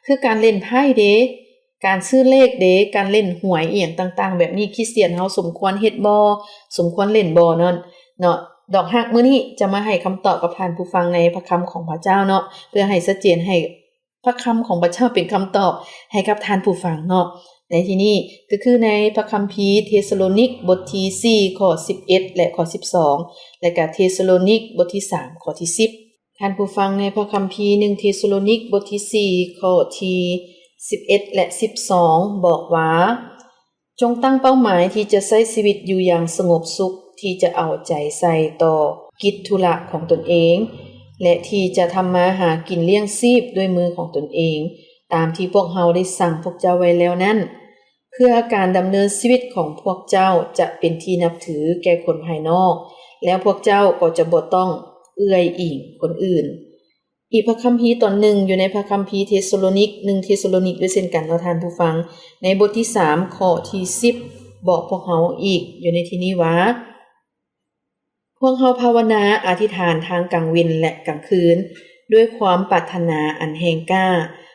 ຄືການຫຼິ້ນໄພ້ເດ ການຊື້ເລກເດ ການຫຼິ້ນຫວຍອີ່ຫຍັງຕ່າງໆແບບນີ້ ຄຣິສຕຽນເຮົາສົມຄວນເຮັດບໍ່? ສົມຄວນຫຼິ້ນບໍ່? ເນາະ ເນາະ ດອກຮັກມື້ນີ້ຈະມາໃຫ້ຄຳຕອບກັບທ່ານຜູ້ຟັງໃນພະຄຳຂອງພະເຈົ້າເນາະ ເພື່ອໃຫ້ຊັດເຈນ ໃຫ້ພະຄຳຂອງພະເຈົ້າເປັນຄຳຕອບໃຫ້ກັບທ່ານຜູ້ຟັງເນາະ. ໃນທີ່ນີ້ກໍຄືໃນພະຄຳພີເທສະໂລນິກ ບົດທີສີ່ ຂໍ້ສິບເອັດ ແລະ ຂໍ້ສິບສອງ ແລະກະເທສະໂລນິກ ບົດທີສາມ ຂໍ້ທີສິບ ທ່ານຜູ້ຟັງ ໃນພະຄຳພີໜຶ່ງເທສະໂລນິກ ບົດທີສີ່ ຂໍ້ທີສິບເອັດ ແລະ ສິບສອງ ບອກວ່າ ຈົ່ງຕັ້ງເປົ້າໝາຍທີ່ຈະໃຊ້ຊີວິດຢູ່ຢ່າງສະຫງົບສຸກ, ທີ່ຈະເອົາໃຈໃສ່ຕໍ່ກິດທຸລະຂອງຕົນເອງ ແລະ ທີ່ຈະທຳມາຫາກິນລ້ຽງຊີບດ້ວຍມືຂອງຕົນເອງ, ຕາມທີ່ພວກເຮົາໄດ້ສັ່ງພວກເຈົ້າໄວ້ແລ້ວນັ້ນ, ເພື່ອການດຳເນີນຊີວິດຂອງພວກເຈົ້າຈະເປັນທີ່ນັບຖືແກ່ຄົນພາຍນອກ, ແລ້ວພວກເຈົ້າກໍຈະບໍ່ຕ້ອງເອື້ອຍອີງຄົນອື່ນ. ອີກພະຄຳພີຕອນໜຶ່ງຢູ່ໃນພະຄຳພີເທສະໂລນິກ ໜຶ່ງເທສະໂລນິກດ້ວຍເຊັ່ນກັນເນາະທ່ານຜູ້ຟັງ, ໃນບົດທີສາມ ຂໍ້ທີສິບ ບອກພວກເຮົາອີກຢູ່ໃນທີ່ນີ້ວ່າ ພວກເຮົາພາວະນາອະທິຖານທັງກາງເວັນ ແລະ ກາງຄືນ ດ້ວຍຄວາມປາດຖະໜາອັນແຮງກ້າ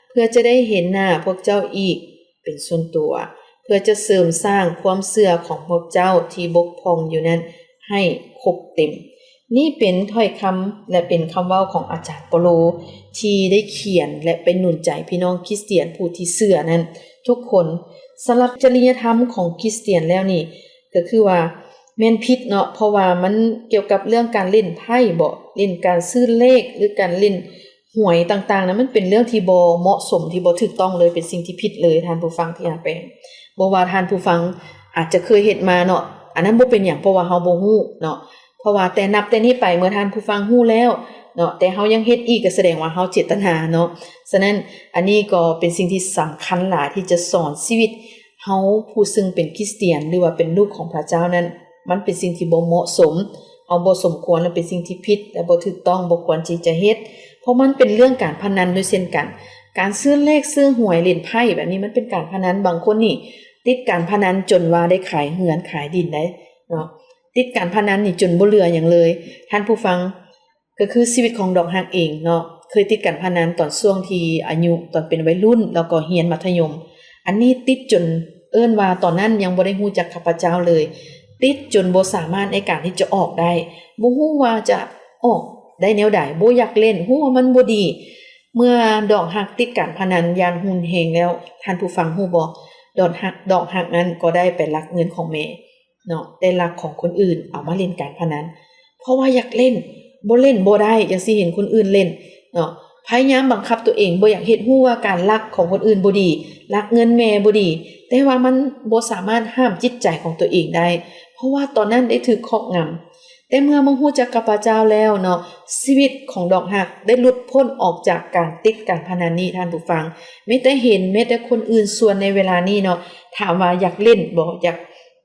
ເພື່ອຈະໄດ້ເຫັນໜ້າພວກເຈົ້າອີກເປັນສ່ວນຕົວ, ເພື່ອຈະເສີມສ້າງຄວາມເຊື່ອຂອງພວກເຈົ້າທີ່ບົກຜ່ອງຢູ່ນັ້ນໃຫ້ຄົບເຕັມ. ນີ້ເປັນຖ້ອຍຄຳ ແລະ ເປັນຄຳເວົ້າຂອງອາຈານເປົາໂລ ທີ່ໄດ້ຂຽນ ແລະ ໄປໜູນໃຈພີ່ນ້ອງຄຣິສຕຽນຜູ້ທີ່ເຊື່ອນັ້ນທຸກຄົນ. ສຳລັບຈະລິຍະທຳຂອງຄຣິສຕຽນແລ້ວນີ້ ກໍຄືວ່າແມ່ນຜິດເນາະ, ເພາະວ່າມັນກ່ຽວກັບເລື່ອງການຫຼິ້ນໄພ້ບໍ ຫຼິ້ນການຊື້ເລກ ຫຼື ການຫຼິ້ນຫວຍຕ່າງໆນະ, ມັນເປັນເລື່ອງທີ່ບໍ່ເໝາະສົມ ທີ່ບໍ່ຖືກຕ້ອງເລີຍ, ເປັນສິ່ງທີ່ຜິດເລີຍ ທ່ານຜູ້ຟັງທີ່ຮັກແພງ. ບໍ່ວ່າທ່ານຜູ້ຟັງອາດຈະເຄີຍເຮັດມາເນາະ, ອັນນັ້ນບໍ່ເປັນຫຍັງ ເພາະວ່າເຮົາບໍ່ຮູ້ເນາະ. ເພາະວ່າແຕ່ນັບແຕ່ນີ້ໄປ ເມື່ອທ່ານຜູ້ຟັງຮູ້ແລ້ວເນາະ ແຕ່ເຮົາຍັງເຮັດອີກ ກໍສະແດງວ່າເຮົາເຈດຕະນາເນາະ. ສະນັ້ນ ອັນນີ້ກໍເປັນສິ່ງທີ່ສຳຄັນຫຼາຍ ທີ່ຈະສອນຊີວິດເຮົາຜູ້ຊຶ່ງເປັນຄຣິສຕຽນ ຫຼືວ່າເປັນລູກຂອງພະເຈົ້ານັ້ນ ມັນເປັນສິ່ງທີ່ບໍ່ເໝາະສົມ, ເຮົາບໍ່ສົມຄວນ ແລະ ເປັນສິ່ງທີ່ຜິດ ແລະ ບໍ່ຖືກຕ້ອງ, ບໍ່ຄວນທີ່ຈະເຮັດ, ເພາະມັນເປັນເລື່ອງການພະນັນດ້ວຍເຊັ່ນກັນ. ການຊື້ເລກ ຊື້ຫວຍ ຫຼິ້ນໄພ້ແບບນີ້ ມັນເປັນການພະນັນ. ບາງຄົນນີ້ຕິດການພະນັນຈົນວ່າໄດ້ຂາຍເຮືອນຂາຍດິນໄດ້ເນາະ, ຕິດການພະນັນນີ້ຈົນບໍ່ເຫຼືອຫຍັງເລີຍ. ທ່ານຜູ້ຟັງ, ກໍຄືຊີວິດຂອງດອກຮັກເອງເນາະ, ເຄີຍຕິດການພະນັນຕອນຊ່ວງທີ່ອາຍຸຕອນເປັນໄວລຸ້ນ ແລ້ວກໍຮຽນມັດທະຍົມ. ອັນນີ້ຕິດຈົນ ເອີ້ນວ່າຕອນນັ້ນຍັງບໍ່ໄດ້ຮູ້ຈັກຂ້າພະເຈົ້າເລີຍ, ຕິດຈົນບໍ່ສາມາດໃນການທີ່ຈະອອກໄດ້, ບໍ່ຮູ້ວ່າຈະອອກໄດ້ແນວໃດ, ບໍ່ຢາກຫຼິ້ນ, ຮູ້ວ່າມັນບໍ່ດີ. ເມື່ອດອກຮັກຕິດການພະນັນຢ່າງຮຸນແຮງແລ້ວ, ທ່ານຜູ້ຟັງຮູ້ບໍ່? ດອກຮັກ, ດອກຮັກນັ້ນກໍໄດ້ໄປລັກເງິນຂອງແມ່ ເນາະ, ໄດ້ລັກຂອງຄົນອື່ນເອົາມາຫຼິ້ນການພະນັນ ເພາະວ່າຢາກຫຼິ້ນ, ບໍ່ຫຼິ້ນບໍ່ໄດ້, ຈັ່ງຊີ້ເຫັນຄົນອື່ນຫຼິ້ນເນາະ, ພະຍາຍາມບັງຄັບຕົວເອງ, ບໍ່ຢາກເຮັດ, ຮູ້ວ່າການລັກຂອງຄົນອື່ນບໍ່ດີ, ລັກເງິນແມ່ບໍ່ດີ, ແຕ່ວ່າມັນບໍ່ສາມາດຫ້າມຈິດໃຈຂອງຕົວເອງໄດ້, ເພາະວ່າຕອນນັ້ນໄດ້ຖືກຄອບງຳ. ແຕ່ເມື່ອມາຮູ້ຈັກກັບພະເຈົ້າແລ້ວເນາະ, ຊີວິດຂອງດອກຮັກໄດ້ຫຼຸດພົ້ນອອກຈາກການຕິດການພະນັນນີ້, ທ່ານຜູ້ຟັງ, ແມ້ແຕ່ເຫັນ, ແມ້ແຕ່ຄົນອື່ນຊວນໃນເວລານີ້ເນາະ, ຖາມວ່າຢາກຫຼິ້ນບໍ່? ຢາກ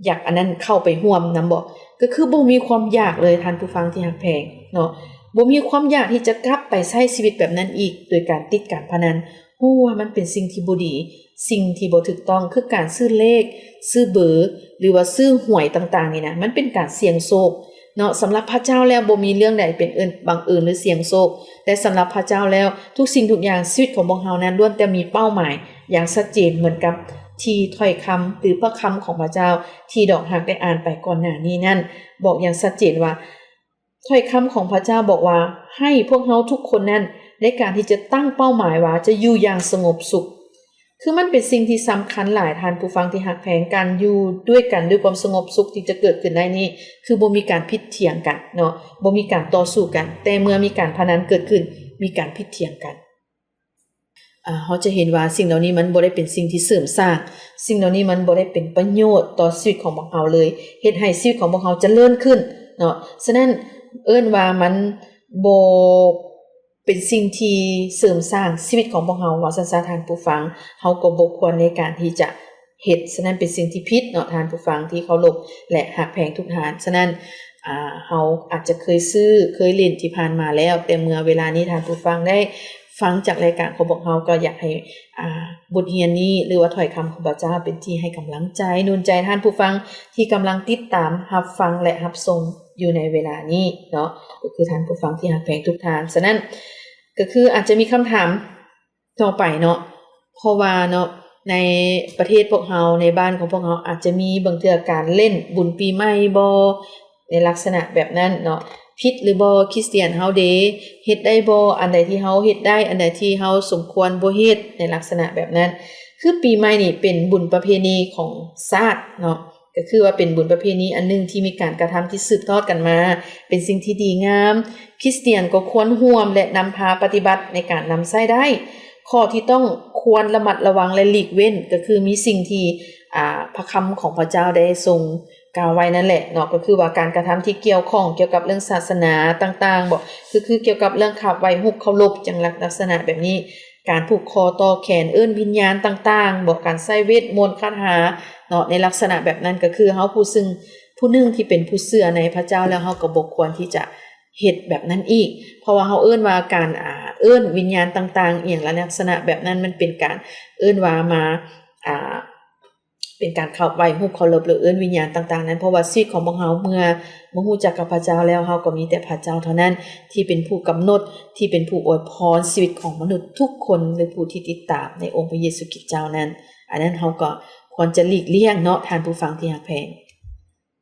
ຢາກອັນນັ້ນເຂົ້າໄປຮ່ວມນຳບໍ່? ກໍຄືບໍ່ມີຄວາມຢາກເລີຍ ທ່ານຜູ້ຟັງທີ່ຮັກແພງເນາະ, ບໍ່ມີຄວາມຢາກທີ່ຈະກັບໄປໃຊ້ຊີວິດແບບນັ້ນອີກ ໂດຍການຕິດການພະນັນ. ຮູ້ວ່າມັນເປັນສິ່ງທີ່ບໍ່ດີ, ສິ່ງທີ່ບໍ່ຖືກຕ້ອງ ຄືການຊື້ເລກ, ຊື້ເບີ ຫຼືວ່າຊື້ຫວຍຕ່າງໆນີ້ນະ, ມັນເປັນການສ່ຽງໂຊກເນາະ. ສຳລັບພະເຈົ້າແລ້ວ ບໍ່ມີເລື່ອງໃດເປັນເອີ້ນບັງເອີນ ຫຼືສ່ຽງໂຊກ, ແຕ່ສຳລັບພະເຈົ້າແລ້ວ ທຸກສິ່ງທຸກຢ່າງ ຊີວິດຂອງພວກເຮົານັ້ນ ລ້ວນແຕ່ມີເປົ້າໝາຍຢ່າງຊັດເຈນ ເໝືອນກັບທີ່ຖ້ອຍຄຳ ຫຼືພະຄຳຂອງພະເຈົ້າ ທີ່ດອກຮັກໄດ້ອ່ານໄປກ່ອນໜ້ານີ້ນັ້ນ ບອກຢ່າງຊັດເຈນວ່າ ຖ້ອຍຄຳຂອງພະເຈົ້າບອກວ່າ ໃຫ້ພວກເຮົາທຸກຄົນນັ້ນ ໃນການທີ່ຈະຕັ້ງເປົ້າໝາຍວ່າຈະຢູ່ຢ່າງສະຫງົບສຸກ. ຄືມັນເປັນສິ່ງທີ່ສຳຄັນຫຼາຍ, ທ່ານຜູ້ຟັງທີ່ຮັກແພງ, ການຢູ່ດ້ວຍກັນດ້ວຍຄວາມສະຫງົບສຸກທີ່ຈະເກີດຂຶ້ນໄດ້ນີ້ ຄືບໍ່ມີການຜິດຖຽງກັນເນາະ, ບໍ່ມີການຕໍ່ສູ້ກັນ, ແຕ່ເມື່ອມີການພະນັນເກີດຂຶ້ນ ມີການຜິດຖຽງກັນ. ອາ ເຮົາຈະເຫັນວ່າສິ່ງເຫຼົ່ານີ້ມັນບໍ່ໄດ້ເປັນສິ່ງທີ່ເສີມສ້າງ, ສິ່ງເຫຼົ່ານີ້ມັນບໍ່ໄດ້ເປັນປະໂຫຍດຕໍ່ຊີວິດຂອງພວກເຮົາເລີຍ, ເຮັດໃຫ້ຊີວິດຂອງພວກເຮົາຈະເລີນຂຶ້ນເນາະ. ສະນັ້ນເອີ້ນວ່າມັນບໍ່ເປັນສິ່ງທີ່ເສີມສ້າງຊີວິດຂອງພວກເຮົາ ວ່າຊັ້ນຊະທ່ານຜູ້ຟັງ, ເຮົາກໍບໍ່ຄວນໃນການທີ່ຈະເຮັດ. ສະນັ້ນເປັນສິ່ງທີ່ຜິດເນາະ ທ່ານຜູ້ຟັງທີ່ເຄົາລົບ ແລະ ຮັກແພງທຸກທ່ານ. ສະນັ້ນ ອາ ເຮົາອາດຈະເຄີຍຊື້ ເຄີຍຫຼິ້ນທີ່ຜ່ານມາແລ້ວ, ແຕ່ເມື່ອເວລານີ້ທ່ານຜູ້ຟັງໄດ້ ຟັງຈາກລາຍການຂອງພວກເຮົາ ກໍຢາກໃຫ້ ອາ ບົດຮຽນນີ້ ຫຼືວ່າຖ້ອຍຄຳຂອງພະເຈົ້າເປັນທີ່ໃຫ້ກຳລັງໃຈ, ໜູນໃຈທ່ານຜູ້ຟັງທີ່ກຳລັງຕິດຕາມ ຮັບຟັງ ແລະ ຮັບຊົມຢູ່ໃນເວລານີ້ເນາະ, ກໍຄືທ່ານຜູ້ຟັງທີ່ຮັກແພງທຸກທ່ານ. ສະນັ້ນ ກໍຄືອາດຈະມີຄຳຖາມຕໍ່ໄປເນາະ, ເພາະວ່າເນາະ ໃນປະເທດພວກເຮົາ ໃນບ້ານຂອງພວກເຮົາ ອາດຈະມີບາງເທື່ອການຫຼິ້ນບຸນປີໃໝ່ບໍ ໃນລັກສະນະແບບນັ້ນເນາະ, ຜິດຫຼືບໍ່? ຄຣິສຕຽນເຮົາເດ ເຮັດໄດ້ບໍ່? ອັນໃດທີ່ເຮົາເຮັດໄດ້ ອັນໃດທີ່ເຮົາສົມຄວນບໍ່ເຮັດ ໃນລັກສະນະແບບນັ້ນ. ຄືປີໃໝ່ນີ້ເປັນບຸນປະເພນີຂອງຊາດເນາະ, ກໍຄືວ່າເປັນບຸນປະເພນີອັນໜຶ່ງທີ່ມີການກະທຳທີ່ສືບທອດກັນມາ, ເປັນສິ່ງທີ່ດີງາມ. ຄຣິສຕຽນກໍຄວນຮ່ວມ ແລະ ນຳພາປະຕິບັດໃນການນຳໃຊ້ໄດ້. ຂໍ້ທີ່ຕ້ອງຄວນລະມັດລະວັງ ແລະ ຫຼີກເວັ້ນ ກໍຄືມີສິ່ງທີ່ ອາ ພະຄຳຂອງພະເຈົ້າໄດ້ຊົງ ກ່າວໄວ້ນັ້ນແຫຼະເນາະ, ກໍຄືວ່າການກະທຳທີ່ກ່ຽວຂ້ອງກ່ຽວກັບເລື່ອງສາສະໜາຕ່າງໆບໍ, ຄື ຄືກ່ຽວກັບເລື່ອງຂາບໄຫວ້ຮູບເຄົາລົບ ຈັ່ງລັກ ລັກສະນະແບບນີ້, ການຜູກຄໍຕໍ່ແຂນ ເອີ້ນວິນຍານຕ່າງໆບໍ, ການໃຊ້ເວດມົນຄາຖາເນາະ, ໃນລັກສະນະແບບນັ້ນ ກໍຄືເຮົາຜູ້ຊຶ່ງ ຜູ້ໜຶ່ງທີ່ເປັນຜູ້ເຊື່ອໃນພະເຈົ້າແລ້ວ ເຮົາກໍບໍ່ຄວນທີ່ຈະເຮັດແບບນັ້ນອີກ, ເພາະວ່າເຮົາເອີ້ນວ່າການ ອາ ເອີ້ນວິນຍານຕ່າງໆ ອີ່ຫຍັງລະລັກສະນະແບບນັ້ນ ມັນເປັນການເອີ້ນວ່າມາ ອາ ເປັນການຂາບໄຫວ້ຮູບເຄົາລົບ ຫຼື ເອີ້ນວິນຍານຕ່າງໆນັ້ນ, ເພາະວ່າຊີວິດຂອງພວກເຮົາເມື່ອມາຮູ້ຈັກກັບພະເຈົ້າແລ້ວ ເຮົາກໍມີແຕ່ພະເຈົ້າເທົ່ານັ້ນທີ່ເປັນຜູ້ກຳນົດ, ທີ່ເປັນຜູ້ອວຍພອນຊີວິດຂອງມະນຸດທຸກຄົນ ຫຼື ຜູ້ທີ່ຕິດຕາມໃນອົງພະເຢຊູຄຣິດເຈົ້ານັ້ນ. ອັນນັ້ນເຮົາກໍຄວນຈະຫຼີກລ່ຽງເນາະ ທ່ານຜູ້ຟັງທີ່ຮັກແພງ.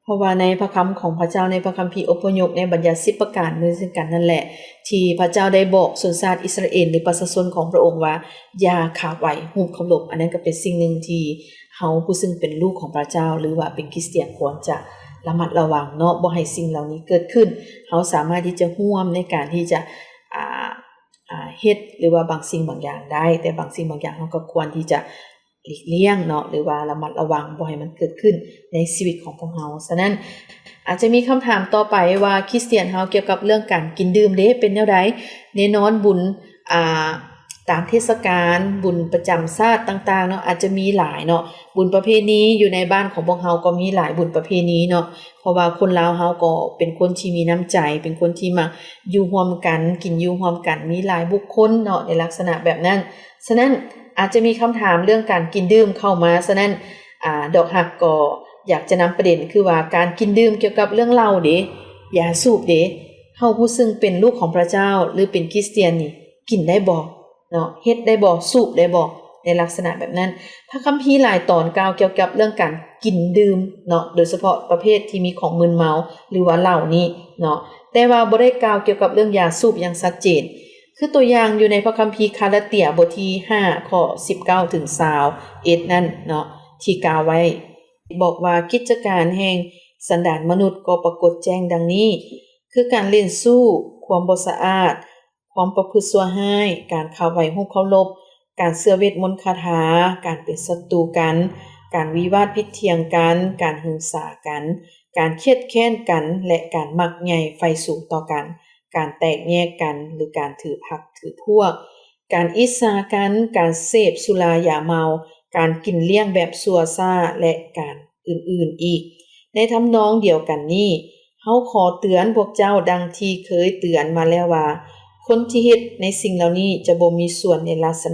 ເພາະວ່າໃນພະຄຳຂອງພະເຈົ້າ ໃນພະຄຳພີອົບພະຍົບ ໃນບັນຍັດສິບປະການ ເໝືອນເຊັ່ນກັນນັ້ນແຫຼະ ທີ່ພະເຈົ້າໄດ້ບອກຊົນຊາດອິດສະຣາເອນ ຫຼື ປະຊາຊົນຂອງພະອົງວ່າ ຢ່າຂາບໄຫວ້ຮູບເຄົາລົບ. ອັນນັ້ນກໍເປັນສິ່ງໜຶ່ງທີ່ເຮົາຜູ້ຊຶ່ງເປັນລູກຂອງພະເຈົ້າ ຫຼືວ່າເປັນຄຣິສຕຽນ ຄວນຈະລະມັດລະວັງເນາະ ບໍ່ໃຫ້ສິ່ງເຫຼົ່ານີ້ເກີດຂຶ້ນ. ເຮົາສາມາດທີ່ຈະຮ່ວມໃນການທີ່ຈະ ອາ ອາ ເຮັດ ຫຼືວ່າບາງສິ່ງບາງຢ່າງໄດ້, ແຕ່ບາງສິ່ງບາງຢ່າງເຮົາກໍຄວນທີ່ຈະ ຫຼີກລ່ຽງເນາະ ຫຼືວ່າລະມັດລະວັງບໍ່ໃຫ້ມັນເກີດຂຶ້ນໃນຊີວິດຂອງພວກເຮົາ. ສະນັ້ນ ອາດຈະມີຄຳຖາມຕໍ່ໄປວ່າ ຄຣິສຕຽນເຮົາກ່ຽວກັບເລື່ອງການກິນດື່ມເດ ເປັນແນວໃດ? ແນ່ນອນບຸນ ອາ ຕາມເທດສະການ ບຸນປະຈຳຊາດຕ່າງໆເນາະ ອາດຈະມີຫຼາຍເນາະ, ບຸນປະເພນີຢູ່ໃນບ້ານຂອງພວກເຮົາກໍມີຫຼາຍບຸນປະເພນີເນາະ ເພາະວ່າຄົນລາວເຮົາກໍເປັນຄົນທີ່ມີນ້ຳໃຈ ເປັນຄົນທີ່ມັກຢູ່ຮ່ວມກັນ ກິນຢູ່ຮ່ວມກັນ ມີຫຼາຍບຸກຄົນເນາະ ໃນລັກສະນະແບບນັ້ນ. ສະນັ້ນ ອາດຈະມີຄຳຖາມເລື່ອງການກິນດື່ມເຂົ້າມາ. ສະນັ້ນ ອາ ດອກຮັກກໍຢາກຈະນຳປະເດັນ ຄືວ່າການກິນດື່ມກ່ຽວກັບເລື່ອງເຫຼົ້າເດ ຢາສູບເດ ເຮົາຜູ້ຊຶ່ງເປັນລູກຂອງພະເຈົ້າ ຫຼື ເປັນຄຣິສຕຽນນີ້ ກິນໄດ້ບໍ່ເນາະ? ເຮັດໄດ້ບໍ່? ສູບໄດ້ບໍ່? ໃນລັກສະນະແບບນັ້ນ ພະຄຳພີຫຼາຍຕອນກ່າວກ່ຽວກັບເລື່ອງການກິນດື່ມເນາະ ໂດຍສະເພາະປະເພດທີ່ມີຂອງມຶນເມົາ ຫຼືວ່າເຫຼົ້ານີ້ເນາະ ແຕ່ວ່າບໍ່ໄດ້ກ່າວກ່ຽວກັບເລື່ອງຢາສູບຢ່າງຊັດເຈນ. ຄືຕົວຢ່າງຢູ່ໃນພະຄຳພີກາລາເຕຍ ບົດທີຫ້າ ຂໍ້ສິບເກົ້າເຖິງຊາວເອັດນັ້ນເນາະ ທີ່ກ່າວໄວ້ ບອກວ່າ ກິດຈະການແຫ່ງສັນດານມະນຸດກໍປາກົດແຈ້ງດັ່ງນີ້ ຄືການຫຼິ້ນຊູ້, ຄວາມບໍ່ສະອາດ, ຄວາມປະພຶດຊົ່ວຮ້າຍ, ການຂາບໄຫວ້ຮູບເຄົາລົບ, ການເຊື່ອເວດມົນຄາຖາ, ການເປັນສັດຕູກັນ, ການວິວາດຜິດຖຽງກັນ, ການຫຶງສາກັນ, ການຄຽດແຄ້ນກັນ ແລະ ການມັກໃຫຍ່ໃຝ່ສູງຕໍ່ກັນ, ການແຕກແຍກກັນ ຫຼື ການຖືພັກຖືພວກ, ການອິດສາກັນ, ການເສບສຸລາຢາເມົາ, ການກິນລ້ຽງແບບຊົ່ວຊ້າ ແລະ ການອື່ນໆອີກ. ໃນທຳນອງດຽວກັນນີ້, ເຮົາຂໍເຕືອນພວກເຈົ້າດັ່ງທີ່ເຄີຍເຕືອນມາແລ້ວວ່າ ຄົນທີ່ເຮັດໃນສິ່ງເຫຼົ່ານີ້ຈະບໍ່ມີສ່ວນໃນລາຊະ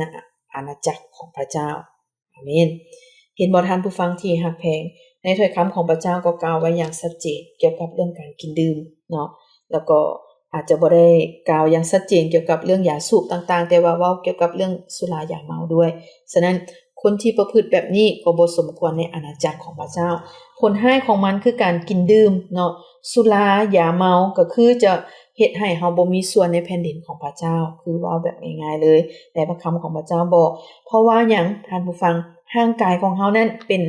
ອານາຈັກຂອງພະເຈົ້າ. ອາເມນ. ເຫັນບໍ່ທ່ານຜູ້ຟັງທີ່ຮັກແພງ? ໃນຖ້ອຍຄຳຂອງພະເຈົ້າກໍກ່າວໄວ້ຢ່າງຊັດເຈນກ່ຽວກັບເລື່ອງການກິນດື່ມເນາະ, ແລ້ວກໍອາດຈະບໍ່ໄດ້ກ່າວຢ່າງຊັດເຈນກ່ຽວກັບເລື່ອງຢາສູບຕ່າງໆ, ແຕ່ວ່າເວົ້າກ່ຽວກັບເລື່ອງສຸລາຢາເມົາດ້ວຍ. ສະນັ້ນ ຄົນທີ່ປະພຶດແບບນີ້ກໍບໍ່ສົມຄວນໃນອານາຈັກຂອງພະເຈົ້າ. ຜົນຮ້າຍຂອງມັນຄືການກິນດື່ມເນາະ, ສຸລາຢາເມົາກໍຄືຈະເຮັດໃຫ້ເຮົາບໍ່ມີສ່ວນໃນແຜ່ນດິນຂອງພະເຈົ້າ, ຄືເວົ້າແບບງ່າຍໆເລີຍ ໃນພະຄຳຂອງພະເຈົ້າບອກ. ເພາະວ່າຫຍັງ? ທ່ານຜູ້ຟັງ, ຮ່າງກາຍຂອງເຮົານັ້ນເປັນ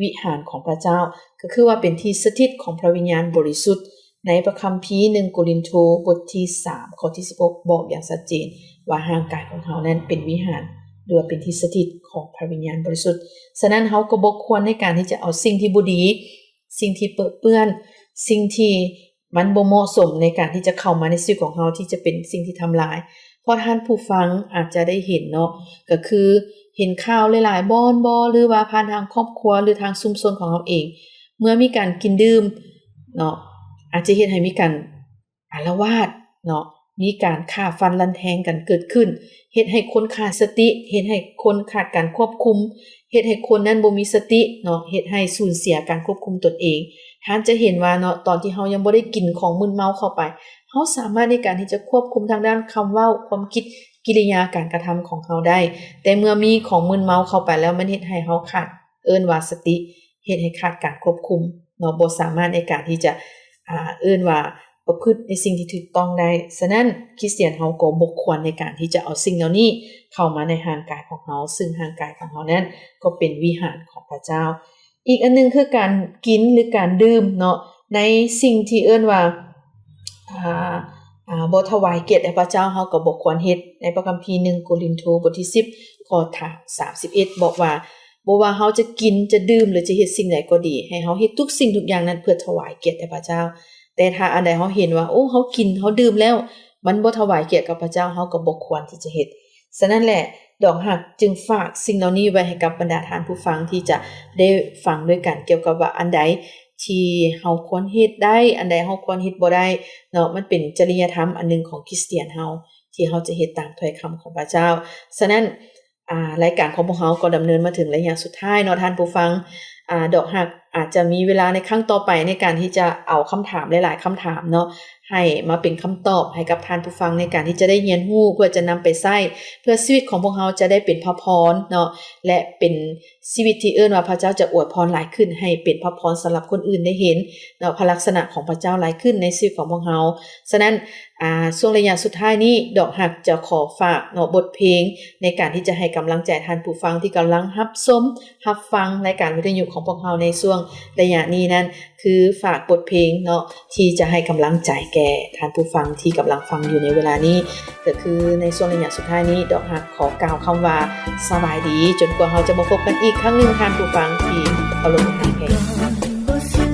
ວິຫານຂອງພະເຈົ້າ, ກໍຄືວ່າເປັນທີ່ສະຖິດຂອງພະວິນຍານບໍລິສຸດ. ໃນພະຄຳພີໜຶ່ງໂກລິນໂທ ບົດທີສາມ ຂໍ້ທີສິບຫົກ ບອກຢ່າງຊັດເຈນວ່າ ຮ່າງກາຍຂອງເຮົານັ້ນເປັນວິຫານ ຫຼືວ່າເປັນທີ່ສະຖິດຂອງພະວິນຍານບໍລິສຸດ. ສະນັ້ນ ເຮົາກໍບໍ່ຄວນໃນການທີ່ຈະເອົາສິ່ງທີ່ບໍ່ດີ, ສິ່ງທີ່ເປິເປື້ອນ, ສິ່ງທີ່ມັນບໍ່ເໝາະສົມໃນການທີ່ຈະເຂົ້າມາໃນຊີວິດຂອງເຮົາ ທີ່ຈະເປັນສິ່ງທີ່ທຳລາຍ. ເພາະທ່ານຜູ້ຟັງອາດຈະໄດ້ເຫັນເນາະ, ກໍຄືເຫັນຂ່າວຫຼາຍໆບ່ອນບໍ ຫຼືວ່າຜ່ານທາງຄອບຄົວ ຫຼືທາງຊຸມຊົນຂອງເຮົາເອງ, ເມື່ອມີການກິນດື່ມເນາະ, ອາດຈະເຮັດໃຫ້ມີການອາລະວາດເນາະ, ມີການຂ້າຟັນລັນແທງກັນເກີດຂຶ້ນ, ເຮັດໃຫ້ຄົນຂາດສະຕິ, ເຮັດໃຫ້ຄົນຂາດການຄວບຄຸມ, ເຮັດໃຫ້ຄົນນັ້ນບໍ່ມີສະຕິເນາະ, ເຮັດໃຫ້ສູນເສຍການຄວບຄຸມຕົນເອງ. ທ່ານຈະເຫັນວ່າເນາະ, ຕອນທີ່ເຮົາຍັງບໍ່ໄດ້ກິນຂອງມຶນເມົາເຂົ້າໄປ, ເຮົາສາມາດໃນການທີ່ຈະຄວບຄຸມທາງດ້ານຄຳເວົ້າ, ຄວາມຄິດ, ກິລິຍາການກະທຳຂອງເຮົາໄດ້. ແຕ່ເມື່ອມີຂອງມຶນເມົາເຂົ້າໄປແລ້ວ, ມັນເຮັດໃຫ້ເຮົາຂາດ ເອີ້ນວ່າສະຕິ, ເຮັດໃຫ້ຂາດການຄວບຄຸມເນາະ, ບໍ່ສາມາດໃນການທີ່ຈະ ອ່າ ເອີ້ນວ່າປະພຶດໃນສິ່ງທີ່ຖືກຕ້ອງໄດ້. ສະນັ້ນ ຄຣິສຕຽນເຮົາກໍບໍ່ຄວນໃນການທີ່ຈະເອົາສິ່ງເຫຼົ່ານີ້ເຂົ້າມາໃນຮ່າງກາຍຂອງເຮົາ, ຊຶ່ງຮ່າງກາຍຂອງເຮົານັ້ນກໍເປັນວິຫານຂອງພະເຈົ້າ. ອີກອັນໜຶ່ງຄືການກິນ ຫຼື ການດື່ມເນາະ, ໃນສິ່ງທີ່ເອີ້ນວ່າ ອ່າ ອ່າ ບໍ່ຖວາຍກຽດແດ່ພະເຈົ້າ, ເຮົາກໍບໍ່ຄວນເຮັດ. ໃນພະຄຳພີໜຶ່ງໂກລິນໂທ ບົດທີສິບ ຂໍ້ສາມສິບເອັດ ບອກວ່າ ບໍ່ວ່າເຮົາຈະກິນ, ຈະດື່ມ ຫຼື ຈະເຮັດສິ່ງໃດກໍດີ, ໃຫ້ເຮົາເຮັດທຸກສິ່ງທຸກຢ່າງນັ້ນເພື່ອຖວາຍກຽດແດ່ພະເຈົ້າ. ແຕ່ຖ້າອັນໃດເຮົາເຫັນວ່າ ໂອ້ ເຮົາກິນ, ເຮົາດື່ມແລ້ວ ມັນບໍ່ຖວາຍກຽດກັບພະເຈົ້າ, ເຮົາກໍບໍ່ຄວນທີ່ຈະເຮັດ. ສະນັ້ນແຫຼະ ດອກຮັກຈຶ່ງຝາກສິ່ງເຫຼົ່ານີ້ໄວ້ໃຫ້ກັບບັນດາທ່ານຜູ້ຟັງທີ່ຈະໄດ້ຟັງດ້ວຍກັນ, ກ່ຽວກັບວ່າອັນໃດທີ່ເຮົາຄວນເຮັດໄດ້, ອັນໃດເຮົາຄວນເຮັດບໍ່ໄດ້ເນາະ. ມັນເປັນຈະລິຍະທຳອັນໜຶ່ງຂອງຄຣິສຕຽນເຮົາ ທີ່ເຮົາຈະເຮັດຕາມຖ້ອຍຄຳຂອງພະເຈົ້າ. ສະນັ້ນ ອ່າ ລາຍການຂອງພວກເຮົາກໍດຳເນີນມາເຖິງໄລຍະສຸດທ້າຍເນາະທ່ານຜູ້ຟັງ. ອ່າ ດອກຮັກອາດຈະມີເວລາໃນຄັ້ງຕໍ່ໄປໃນການທີ່ຈະເອົາຄຳຖາມຫຼາຍໆຄຳຖາມເນາະ ໃຫ້ມາເປັນຄຳຕອບໃຫ້ກັບທ່ານຜູ້ຟັງ ໃນການທີ່ຈະໄດ້ຮຽນຮູ້ ເພື່ອຈະນຳໄປໃຊ້ ເພື່ອຊີວິດຂອງພວກເຮົາຈະໄດ້ເປັນພະພອນເນາະ ແລະ ເປັນຊີວິດທີ່ເອີ້ນວ່າພະເຈົ້າຈະອວຍພອນຫຼາຍຂຶ້ນ ໃຫ້ເປັນພະພອນສຳລັບຄົນອື່ນໄດ້ເຫັນເນາະ ພະລັກສະນະຂອງພະເຈົ້າຫຼາຍຂຶ້ນໃນຊີວິດຂອງພວກເຮົາ. ສະນັ້ນ ອ່າ ຊ່ວງໄລຍະສຸດທ້າຍນີ້ ດອກຮັກຈະຂໍຝາກເນາະ ບົດເພງໃນການທີ່ຈະໃຫ້ກຳລັງໃຈທ່ານຜູ້ຟັງທີ່ກຳລັງຮັບຊົມ ຮັບຟັງລາຍການວິທະຍຸຂອງພວກເຮົາໃນຊ່ວງໄລຍະນີ້ນັ້ນ ຄືຝາກບົດເພງເນາະ ທີ່ຈະໃຫ້ກຳລັງໃຈແກ່ທ່ານຜູ້ຟັງທີ່ກຳລັງຟັງຢູ່ໃນເວລານີ້ ກໍຄືໃນຊ່ວງໄລຍະສຸດທ້າຍນີ້ ດອກຮັກຂໍກ່າວຄຳວ່າ ສະບາຍດີ ຈົນກວ່າເຮົາຈະມາພົບກັນອີກຄັ້ງໜຶ່ງ ທ່ານຜູ້ຟັງທີ່ເຄົາລົບຮັກແພງ.